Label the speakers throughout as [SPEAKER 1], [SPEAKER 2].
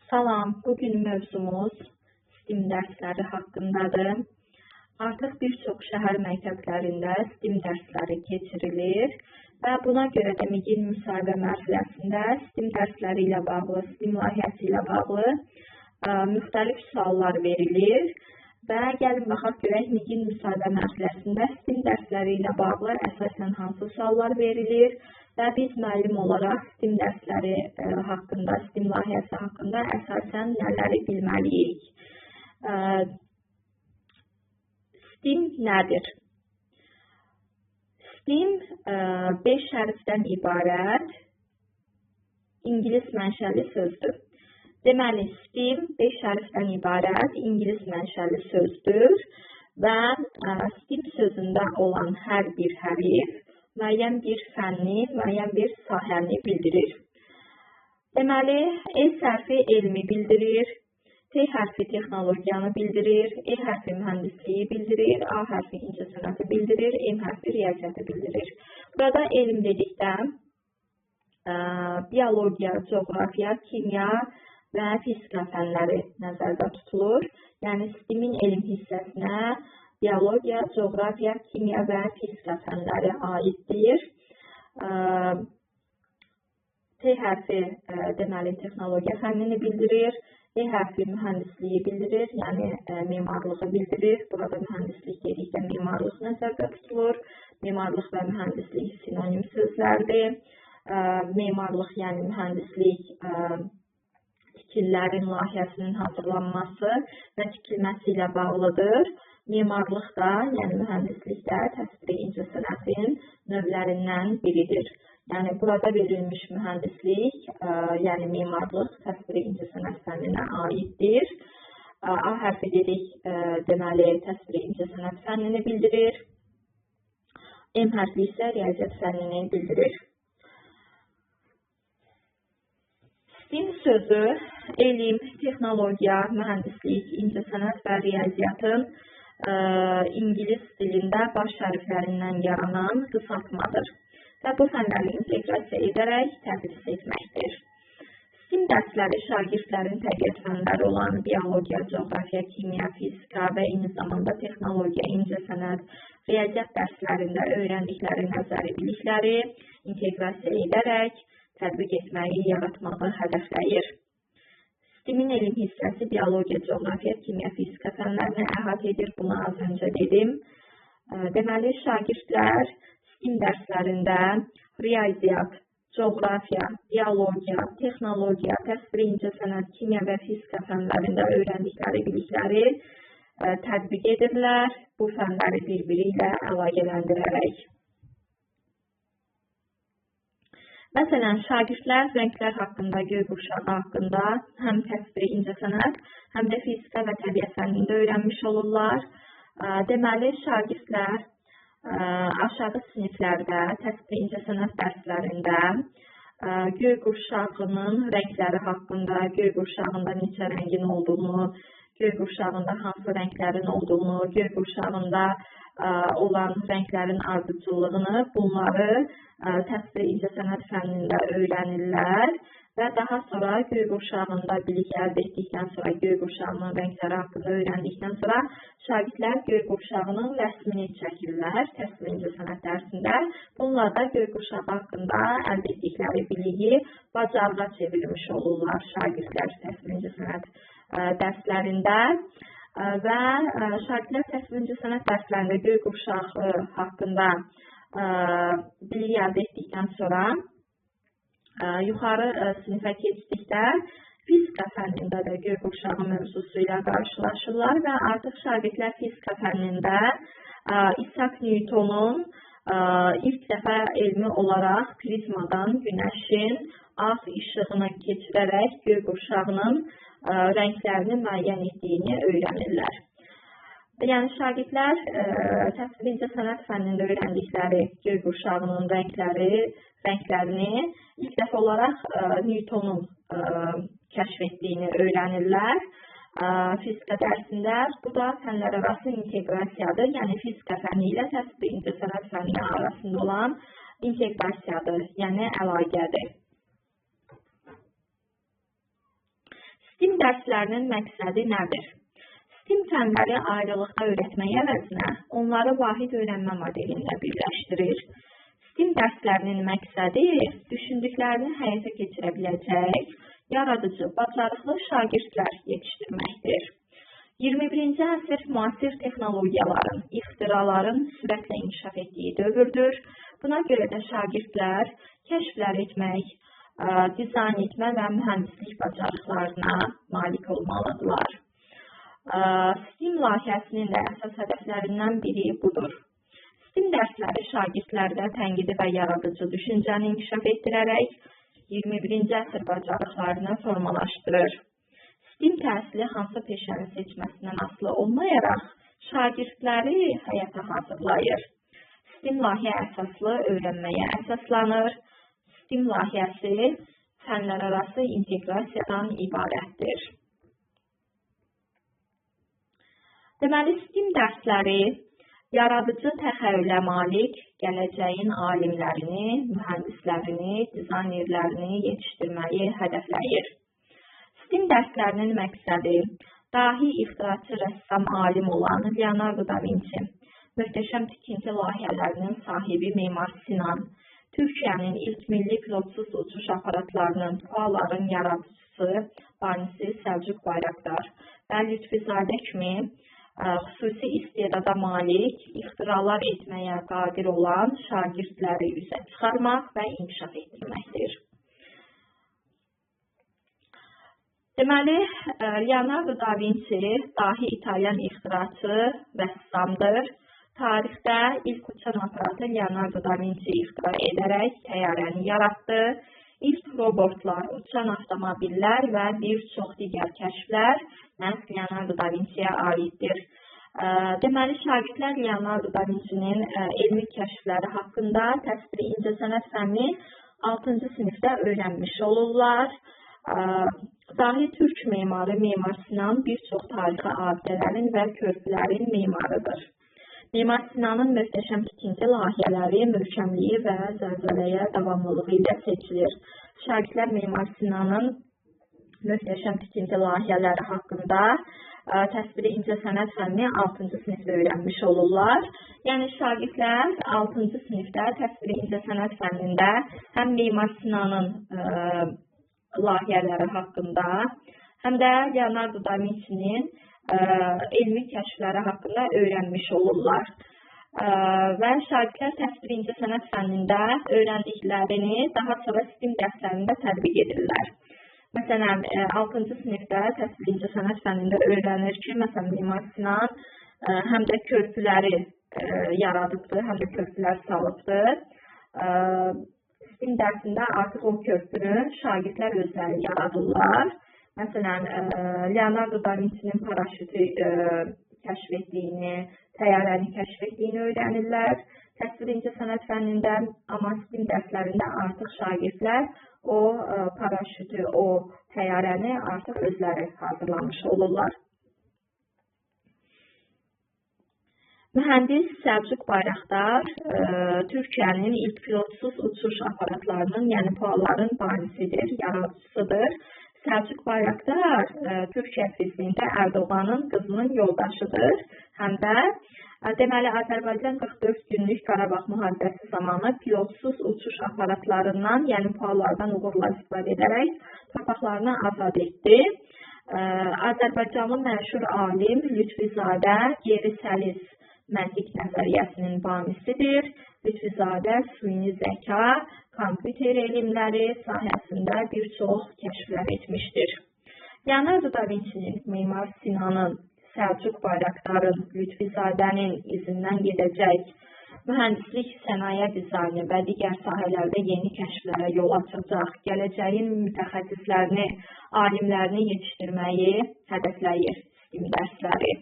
[SPEAKER 1] Salam, bugün mövzumuz STEM dərsləri haqqındadır. Artıq bir çox şəhər məktəblərində STEM dərsləri keçirilir və buna görə də MİQin müsahibə mərhələsində STEM dərsləri ilə bağlı, STEM layihəsi ilə bağlı müxtəlif suallar verilir. Və gəlin baxaq görək MİQin müsahibə mərhələsində STEM dərsləri ilə bağlı əsasən hansı suallar verilir və biz müəllim olaraq STEM dərsləri haqqında, STEM layihəsi haqqında əsasən nələri bilməliyik? STEM nədir? STEM 5 hərfdən ibarət ingilis mənşəli sözdür. Deməli, STEM 5 hərfdən ibarət ingilis mənşəli sözdür və STEM sözündə olan hər bir hərif müəyyən bir fənni, müəyyən bir sahəni bildirir. Deməli, S hərfi elmi bildirir, T hərfi texnologiyanı bildirir, E hərfi mühəndisliyi bildirir, A hərfi incəsənəti bildirir, M hərfi riyaziyyatı bildirir. Burada elm dedikdə biologiya, coğrafiya, kimya və fizika fənləri nəzərdə tutulur. Yəni, STEM-in elm hissəsinə biologiya, coğrafiya, kimya və fizika fənləri aiddir. T hərfi deməli texnologiya fənnini bildirir, E hərfi mühəndisliyi bildirir, yəni memarlığı bildirir. Burada mühəndislik dedikdə memarlıq nəzərdə tutulur. Memarlıq və mühəndislik sinonim sözlərdir. Memarlıq, yəni mühəndislik tikililərin layihəsinin hazırlanması və tikilməsi ilə bağlıdır. Memarlıq da, yəni mühəndislik də təsviri incəsənətin növlərindən biridir. Yəni, burada verilmiş mühəndislik, yəni memarlıq təsviri incəsənət fənninə aiddir. A hərfi dedik, deməli, təsviri incəsənət fənnini bildirir. M hərfi isə riyaziyyat fənnini bildirir. STEM sözü elm, texnologiya, mühəndislik, incəsənət və riyaziyyatın ingilis dilində baş hərflərindən yaranan qısaltmadır və bu fənləri inteqrasiya edərək tədris etməkdir. STEM dərsləri şagirdlərin təbiət fənləri olan biologiya, coğrafiya, kimya, fizika və eyni zamanda texnologiya, incəsənət, riyaziyyat dərslərində öyrəndikləri nəzəri bilikləri inteqrasiya edərək tətbiq etməyi, yaratmağı hədəfləyir. STEM-in elm hissəsi biologiya, coğrafiya, kimya, fizika fənlərini əhatə edir. Bunu az öncə dedim. Deməli, şagirdlər STEM dərslərində riyaziyyat, coğrafiya, biologiya, texnologiya, təsviri incəsənət, kimya və fizika fənlərində öyrəndikləri bilikləri tətbiq edirlər, bu fənləri bir-biri ilə əlaqələndirərək. Məsələn, şagirdlər rənglər haqqında, göy qurşağı haqqında həm təsviri incəsənət, həm də fizika və təbiət fənnində öyrənmiş olurlar. Deməli, şagirdlər aşağı siniflərdə, təsviri incəsənət dərslərində göy qurşağının rəngləri haqqında, göy qurşağında neçə rəngin olduğunu, göy qurşağında hansı rənglərin olduğunu, göy qurşağında olan rənglərin ardıcıllığını, bunları təsviri incəsənət fənnində öyrənirlər və daha sonra göy qurşağında bilik əldə etdikdən sonra, göy qurşağının rəngləri haqqında öyrəndikdən sonra şagirdlər göy qurşağının rəsmini çəkirlər təsviri incəsənət dərsində. Bununla da göy qurşağı haqqında əldə etdikləri biliyi bacarığa çevirmiş olurlar şagirdlər təsviri incəsənət dərslərində. Və şagirdlər təsviri incəsənət dərslərində göy qurşağı haqqında bilik əldə etdikdən sonra yuxarı sinifə keçdikdə fizika fənnində də göy qurşağı mövzusu ilə qarşılaşırlar və artıq şagirdlər fizika fənnində İsaac Newtonun ilk dəfə elmi olaraq prizmadan günəşin ağ işığını keçirərək göy qurşağının rənglərini müəyyən etdiyini öyrənirlər. Yəni, şagirdlər təsviri incəsənət fənnində öyrəndikləri göy qurşağının rənglərini ilk dəfə olaraq Newtonun kəşf etdiyini öyrənirlər fizika dərsində. Bu da fənlərarası inteqrasiyadır. Yəni, fizika fənni ilə təsviri incəsənət fənni arasında olan inteqrasiyadır, yəni əlaqədir. STEM STEM dərslərinin məqsədi nədir? STEM fənləri ayrılıqda öyrətmək əvəzinə onları vahid öyrənmə modelində birləşdirir. STEM dərslərinin məqsədi düşündüklərini həyata keçirə biləcək, yaradıcı, bacarıqlı şagirdlər yetişdirməkdir. 21-ci əsr müasir texnologiyaların, ixtiraların sürətlə inkişaf etdiyi dövrdür. Buna görə də şagirdlər kəşflər etmək, dizayn etmə və mühəndislik bacarıqlarına malik olmalıdırlar. STEM layihəsinin də əsas hədəflərindən biri budur. STEM dərsləri şagirdlərdə tənqidi və yaradıcı düşüncəni inkişaf etdirərək 21-ci əsr bacarıqlarını formalaşdırır. STEM təhsili hansı peşəni seçməsindən asılı olmayaraq şagirdləri həyata hazırlayır. STEM layihə əsaslı öyrənməyə əsaslanır. STEM layihəsi fənlərarası inteqrasiyadan ibarətdir. Deməli, STEM dərsləri yaradıcı təxəyyülə malik gələcəyin alimlərini, mühəndislərini, dizaynerlərini yetişdirməyi hədəfləyir. STEM dərslərinin məqsədi dahi ixtiraçı, rəssam, alim olan Leonardo da Vinci, möhtəşəm tikinti layihələrinin sahibi Memar Sinan, Türkiyənin ilk milli pilotsuz uçuş aparatlarının, PUA-ların yaradıcısı, banisi Səlcuq Bayraktar və Lütfüzadə kimi xüsusi istedada malik, ixtiralar etməyə qadir olan şagirdləri üzə çıxarmaq və inkişaf etdirməkdir. Deməli, Leonardo da Vinci dahi İtalyan ixtiraçı, rəssamdır. Tarixdə ilk uçan aparatı Leonardo da Vinci ixtira edərək təyyarəni yaratdı. İlk robotlar, uçan avtomobillər və bir çox digər kəşflər məhz Leonardo da Vinci'yə aiddir. Deməli, şagirdlər Leonardo da Vinci'nin elmi kəşfləri haqqında təsviri incəsənət fənni 6-cı sinifdə öyrənmiş olurlar. Dahi türk memarı Memar Sinan bir çox tarixi abidələrin və körpülərin memarıdır. Memar Sinanın möhtəşəm tikinti layihələri, möhkəmliyi və zəlzələyə davamlılığı ilə seçilir. Şagirdlər Memar Sinanın möhtəşəm tikinti layihələri haqqında təsviri incəsənət fənni 6-cı sinifdə öyrənmiş olurlar. Yəni, şagirdlər 6-cı sinifdə təsviri incəsənət fənnində həm Memar Sinanın layihələri haqqında, həm də Leonardo da Vinci'nin elmi kəşfləri haqqında öyrənmiş olurlar. Və şagirdlər təsviri incəsənət fənnində öyrəndiklərini daha sonra STEM dərslərində tətbiq edirlər. Məsələn, 6-cı sinifdə təsviri incəsənət fənnində öyrənir ki, məsələn, Memar Sinan həm də körpüləri yaradıbdır, həm də körpülər salıbdır. STEM dərsində artıq o körpünü şagirdlər özləri yaradırlar. Məsələn, Leonardo da Vinci'nin paraşütü kəşf etdiyini, təyyarəni kəşf etdiyini öyrənirlər. Təsviri incəsənət fənnində, amma STEM dərslərində artıq şagirdlər o paraşütü, o təyyarəni artıq özləri hazırlamış olurlar. Mühəndis Səlcuq Bayraktar Türkiyənin ilk pilotsuz uçuş aparatlarının, yəni PUA-ların banisidir, yaradıcısıdır. Səlcuq Bayraktar Türkiyə prezidenti Ərdoğanın qızının yoldaşıdır. Həm də deməli, Azərbaycan 44 günlük Qarabağ müharibəsi zamanı pilotsuz uçuş aparatlarından, yəni PUA-lardan uğurla istifadə edərək torpaqlarını azad etdi. Azərbaycanlı məşhur alim Lütfüzadə geri səlis məntiq nəzəriyyəsinin banisidir. Lütfüzadə süni zəka, kompüter elmləri sahəsində bir çox kəşflər etmişdir. Leonardo da Vinci'nin, Memar Sinanın, Səlcuq Bayraktarın, Lütfüzadənin izindən gedəcək mühəndislik, sənaye dizaynı və digər sahələrdə yeni kəşflərə yol açacaq, gələcəyin mütəxəssislərini, alimlərini yetişdirməyi hədəfləyir STEM dərsləri.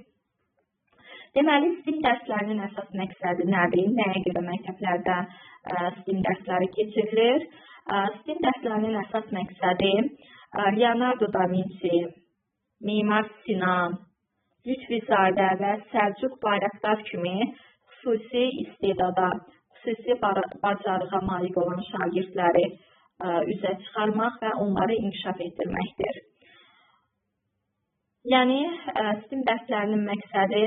[SPEAKER 1] Deməli, STEM dərslərinin əsas məqsədi nədir? Nəyə görə məktəblərdə STEM dərsləri keçirilir? STEM dərslərinin əsas məqsədi Leonardo da Vinci, Memar Sinan, Lütfüzadə və Səlcuq Bayraktar kimi xüsusi istedada, xüsusi bacarığa malik olan şagirdləri üzə çıxarmaq və onları inkişaf etdirməkdir. Yəni, STEM dərslərinin məqsədi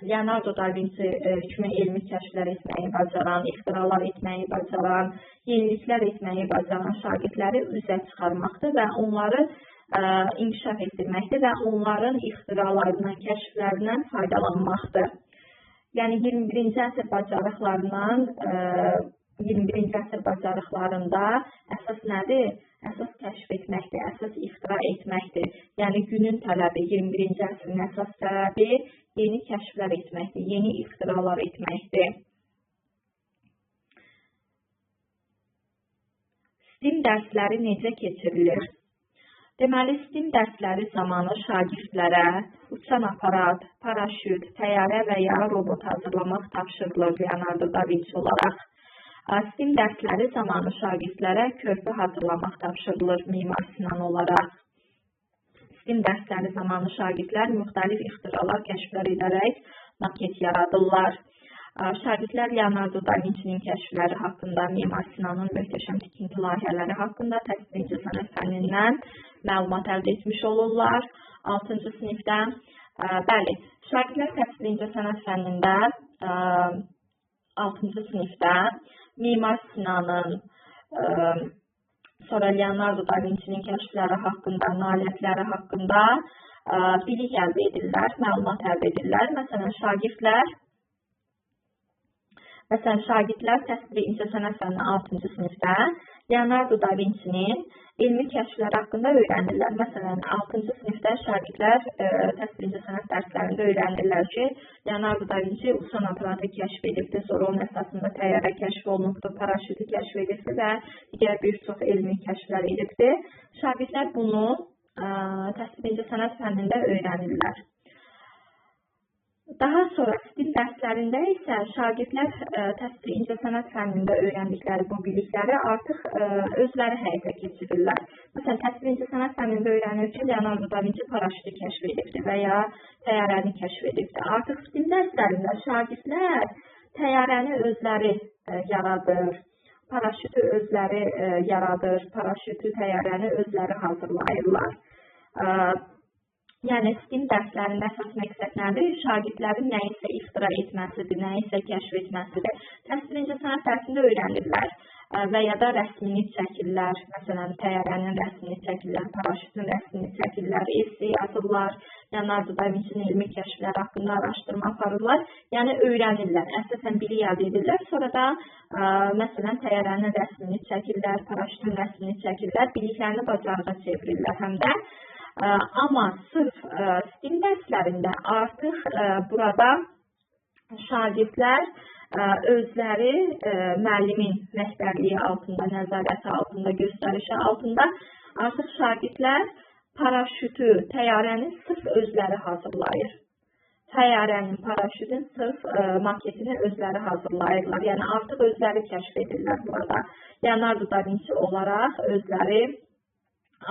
[SPEAKER 1] Leonardo da Vinci kimi elmi kəşflər etməyi bacaran, ixtiralar etməyi bacaran, yeniliklər etməyi bacaran şagirdləri üzə çıxarmaqdır və onları inkişaf etdirməkdir və onların ixtiralarından, kəşflərindən faydalanmaqdır. Yəni, 21-ci əsr bacarıqlarından, 21-ci əsr bacarıqlarında əsas nədir? Əsas kəşf etməkdir, əsas ixtira etməkdir. Yəni, günün tələbi, 21-ci əsrin əsas tələbi yeni kəşflər etməkdir, yeni ixtiralar etməkdir. STEM dərsləri necə keçirilir? Deməli, STEM dərsləri zamanı şagirdlərə uçan aparat, paraşüt, təyyarə və ya robot hazırlamaq tapşırılır Leonardo da Vinci olaraq. STEM dərsləri zamanı şagirdlərə körpü hazırlamaq tapşırılır Mimar Sinan olaraq. STEM dərsləri zamanı şagirdlər müxtəlif ixtiralar, kəşflər edərək maket yaradırlar. Şagirdlər Leonardo da Vinci'nin kəşfləri haqqında, Mimar Sinanın möhtəşəm tikinti layihələri haqqında təsvir incəsənət fənnindən məlumat əldə etmiş olurlar. 6-cı sinifdə, bəli, şagirdlər təsvir incəsənət fənnində 6-cı sinifdə Mimar Sinanın, sonra Leonardo da Vinci'nin kəşfləri haqqında, nailiyyətləri haqqında bilik əldə edirlər, məlumat əldə edirlər. Məsələn, şagirdlər təsvir incəsənət fənni 6-cı sinifdə Leonardo da Vinci'nin elmi kəşfləri haqqında öyrənirlər. Məsələn, 6-cı sinifdə şagirdlər təsvir incəsənət dərslərində öyrənirlər ki, Leonardo da Vinci uçan aparatı kəşf edibdir, sonra onun əsasında təyyarə kəşf olunubdur, paraşütü kəşf edibdir və digər bir çox elmi kəşflər edibdir. Şagirdlər bunu təsvir incəsənət fənnində öyrənirlər. Daha sonra STEM dərslərində isə şagirdlər təsvir incəsənət fənnində öyrəndikləri bu bilikləri artıq özləri həyata keçirirlər. Məsələn, təsvir incəsənət fənnində öyrənir ki, Leonardo da Vinci paraşütü kəşf edibdir və ya təyyarəni kəşf edibdir. Artıq STEM dərslərində şagirdlər təyyarəni özləri yaradır, paraşütü özləri yaradır, paraşütü, təyyarəni özləri hazırlayırlar. Yəni, STEM dərslərində əsas məqsəd nədir? Şagirdlərin nəyisə ixtira etməsidir, nəyisə kəşf etməsidir. Təsvir incəsənət dərsində öyrənirlər və ya da rəsmini çəkirlər. Məsələn, təyyarənin rəsmini çəkirlər, paraşütün rəsmini çəkirlər, esse yazırlar, Leonardo da Vinci'nin elmi kəşfləri haqqında araşdırma aparırlar. Yəni, öyrənirlər, əsasən bilik əldə edirlər. Sonra da, məsələn, təyyarənin rəsmini çəkirlər, paraşütün rəsmini çəkirlər, biliklərini bacarığa çevirirlər həm də. Amma sırf STEM dərslərində artıq burada şagirdlər özləri müəllimin rəhbərliyi altında, nəzarəti altında, göstərişi altında artıq şagirdlər paraşütü, təyyarəni sırf özləri hazırlayır. Təyyarənin, paraşütün sırf maketini özləri hazırlayırlar. Yəni, artıq özləri kəşf edirlər burada. Leonardo da Vinci olaraq özləri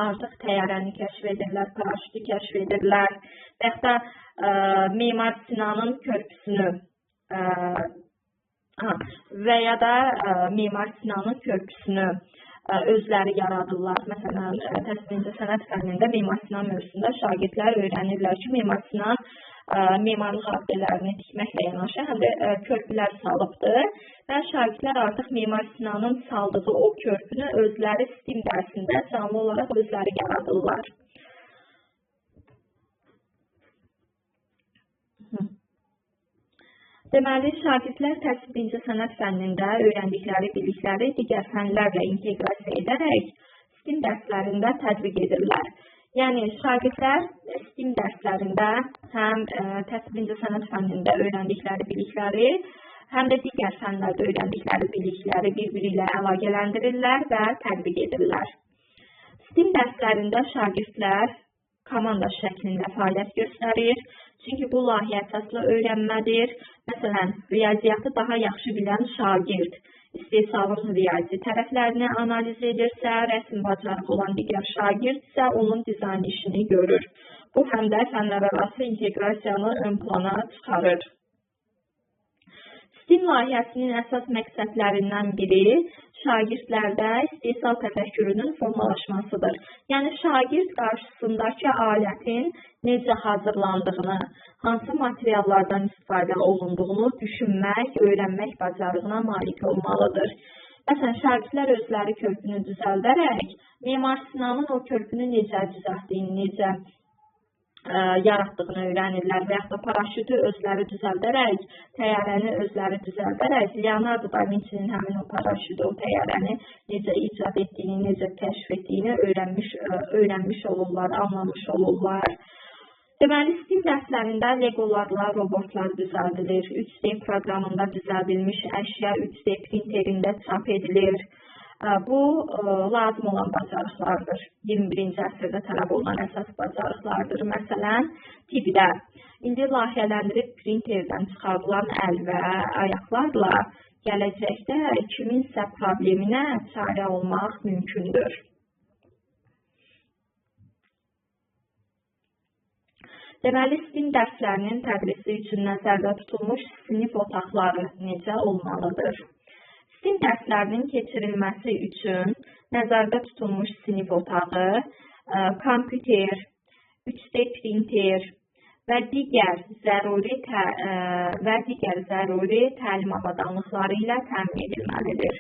[SPEAKER 1] artıq təyyarəni kəşf edirlər, paraşütü kəşf edirlər və yaxud da Mimar Sinanın körpüsünü və ya da Mimar Sinanın körpüsünü özləri yaradırlar. Məsələn, təsvir incəsənət fənnində Mimar Sinan mövzusunda şagirdlər öyrənirlər ki, Mimar Sinan memarlıq abidələrini tikməklə yanaşı həm də körpülər salıbdır və şagirdlər artıq Mimar Sinanın saldığı o körpünü özləri STEM dərsində canlı olaraq özləri yaradırlar. Deməli, şagirdlər təsvir incəsənət fənnində öyrəndikləri bilikləri digər fənlərlə inteqrasiya edərək STEM dərslərində tətbiq edirlər. Yəni, şagirdlər STEM dərslərində həm təsvir incəsənət fənnində öyrəndikləri bilikləri, həm də digər fənlərdə öyrəndikləri bilikləri bir-biri ilə əlaqələndirirlər və tətbiq edirlər. STEM dərslərində şagirdlər komanda şəklində fəaliyyət göstərir. Çünki bu layihə əsaslı öyrənmədir. Məsələn, riyaziyyatı daha yaxşı bilən şagird istehsalın riyazi tərəflərini analiz edirsə, rəsm bacarığı olan digər şagird isə onun dizayn işini görür. Bu, həm də fənlərarası inteqrasiyanı ön plana çıxarır. STEM layihəsinin əsas məqsədlərindən biri şagirdlərdə istehsal təfəkkürünün formalaşmasıdır. Yəni, şagird qarşısındakı alətin necə hazırlandığını, hansı materiallardan istifadə olunduğunu düşünmək, öyrənmək bacarığına malik olmalıdır. Məsələn, şagirdlər özləri körpünü düzəldərək, Memar Sinanın o körpünü necə düzəltdiyini, necə yaratdığını öyrənirlər və yaxud da paraşütü özləri düzəldərək, təyyarəni özləri düzəldərək, Leonardo da Vinci'nin həmin o paraşütü, o təyyarəni necə icad etdiyini, necə kəşf etdiyini öyrənmiş olurlar, anlamış olurlar. Deməli, STEAM dərslərində legolarla robotlar düzəldilir, 3D proqramında düzəldilmiş əşya 3D printerində çap edilir. Bu, lazım olan bacarıqlardır. 21-ci əsrdə tələb olunan əsas bacarıqlardır. Məsələn, tibbdə indi layihələndirib printerdən çıxarılan əl və ayaqlarla gələcəkdə kiminsə probleminə çarə olmaq mümkündür. Deməli, STEAM dərslərinin tədrisi üçün nəzərdə tutulmuş sinif otaqları necə olmalıdır? STEAM dərslərinin keçirilməsi üçün nəzərdə tutulmuş sinif otağı, kompüter, 3D printer və digər zəruri təlim avadanlıqları ilə təmin edilməlidir.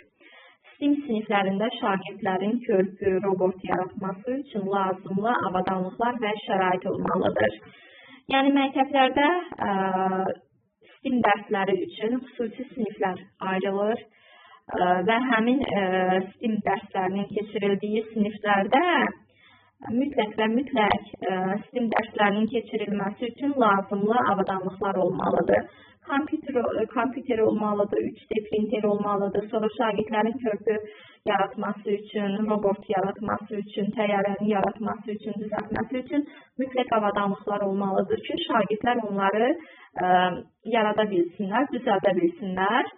[SPEAKER 1] STEAM siniflərində şagirdlərin körpü, robot yaratması üçün lazımlı avadanlıqlar və şərait olmalıdır. Yəni, məktəblərdə STEAM dərsləri üçün xüsusi siniflər ayrılır və həmin STEAM dərslərinin keçirildiyi siniflərdə mütləq və mütləq STEAM dərslərinin keçirilməsi üçün lazımlı avadanlıqlar olmalıdır. Kompüter olmalıdır, 3D printer olmalıdır, sonra şagirdlərin körpü yaratması üçün, robot yaratması üçün, təyyarəni yaratması üçün, düzəltməsi üçün mütləq avadanlıqlar olmalıdır ki, şagirdlər onları yarada bilsinlər, düzəldə bilsinlər.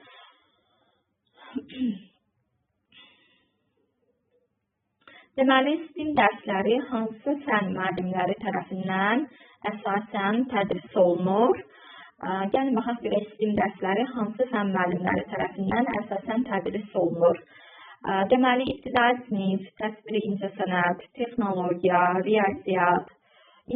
[SPEAKER 1] Deməli, STEAM dərsləri hansı fənn müəllimləri tərəfindən əsasən tədris olunur? Gəlin baxaq görək, STEAM dərsləri hansı fənn müəllimləri tərəfindən əsasən tədris olunur? Deməli, ibtidai sinif, təsviri incəsənət, texnologiya, riyaziyyat,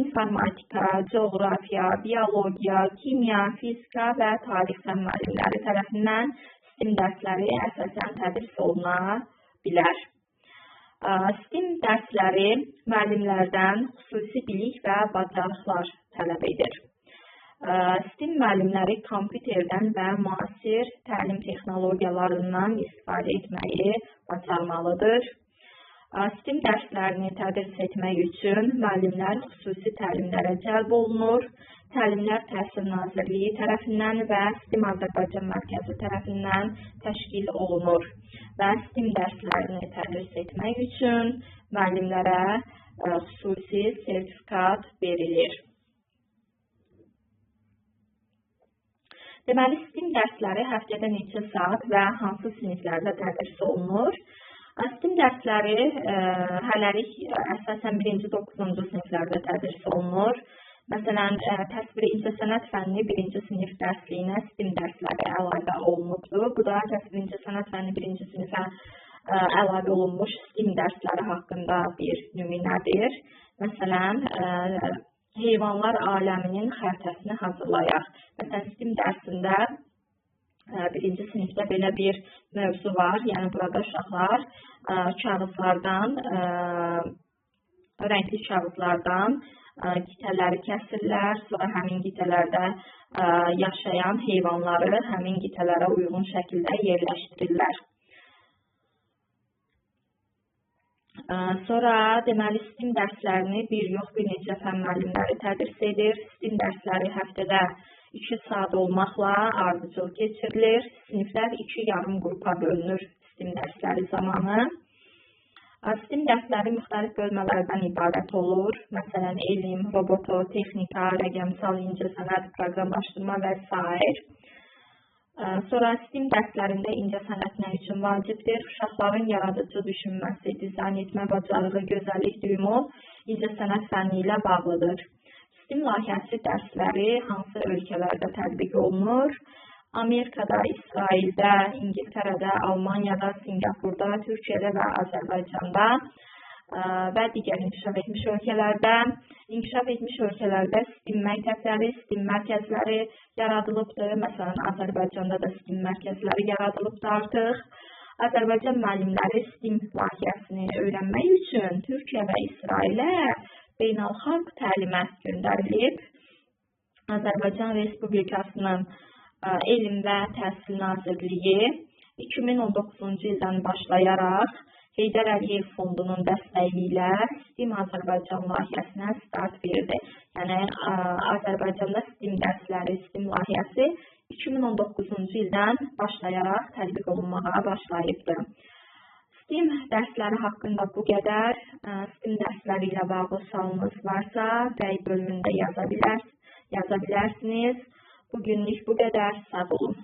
[SPEAKER 1] informatika, coğrafiya, biologiya, kimya, fizika və tarix fənn müəllimləri tərəfindən STEAM dərsləri əsasən tədris oluna bilər. STEAM dərsləri müəllimlərdən xüsusi bilik və bacarıqlar tələb edir. STEAM müəllimləri kompüterdən və müasir təlim texnologiyalarından istifadə etməyi bacarmalıdır. STEAM dərslərini tədris etmək üçün müəllimlər xüsusi təlimlərə cəlb olunur. Təlimlər Təhsil Nazirliyi tərəfindən və STEAM Azərbaycan Mərkəzi tərəfindən təşkil olunur və STEAM dərslərini tədris etmək üçün müəllimlərə xüsusi sertifikat verilir. Deməli, STEAM dərsləri həftədə neçə saat və hansı siniflərdə tədris olunur? STEAM dərsləri hələlik əsasən 1-ci 9-cu siniflərdə tədris olunur. Məsələn, təsviri incəsənət fənni 1-ci sinif dərsliyinə STEAM dərsləri əlavə olunubdur. Bu da təsviri incəsənət fənni 1-ci sinifə əlavə olunmuş STEAM dərsləri haqqında bir nümunədir. Məsələn, heyvanlar aləminin xəritəsini hazırlayaq. Məsələn, STEAM dərsində 1-ci sinifdə belə bir mövzu var. Yəni, burada uşaqlar kağızlardan, rəngli kağızlardan qitələri kəsirlər, sonra həmin qitələrdə yaşayan heyvanları həmin qitələrə uyğun şəkildə yerləşdirirlər. Sonra, deməli, STEAM dərslərini bir yox, bir neçə fənn müəllimləri tədris edir. STEAM dərsləri həftədə 2 saat olmaqla ardıcıl keçirilir. Siniflər 2,5 qrupa bölünür STEAM dərsləri zamanı. STEAM dərsləri müxtəlif bölmələrdən ibarət olur. Məsələn, elm, roboto, texnika, rəqəmsal incəsənət, proqramlaşdırma və s. Sonra STEAM dərslərində incəsənət nə üçün vacibdir? Uşaqların yaradıcı düşünməsi, dizayn etmə bacarığı, gözəllik duyumu incəsənət fənni ilə bağlıdır. STEAM layihəsi dərsləri hansı ölkələrdə tətbiq olunur? Amerikada, İsraildə, İngiltərədə, Almaniyada, Singapurda, Türkiyədə və Azərbaycanda və digər inkişaf etmiş ölkələrdə, STEM məktəbləri, STEM mərkəzləri yaradılıbdır. Məsələn, Azərbaycanda da STEM mərkəzləri yaradılıbdır artıq. Azərbaycan müəllimləri STEM layihəsini öyrənmək üçün Türkiyə və İsrailə beynəlxalq təlimə göndərilib. Azərbaycan Respublikasının Elm və Təhsil Nazirliyi 2019-cu ildən başlayaraq Heydər Əliyev Fondunun dəstəyi ilə STEM Azərbaycan layihəsinə start verdi. Yəni, Azərbaycanda STEM dərsləri, STEM layihəsi 2019-cu ildən başlayaraq tətbiq olunmağa başlayıbdır. STEM dərsləri haqqında bu qədər. STEM dərsləri ilə bağlı sualınız varsa, rəy bölümündə yaza bilərsiniz. Bugünlük bu qədər. Sağ olun.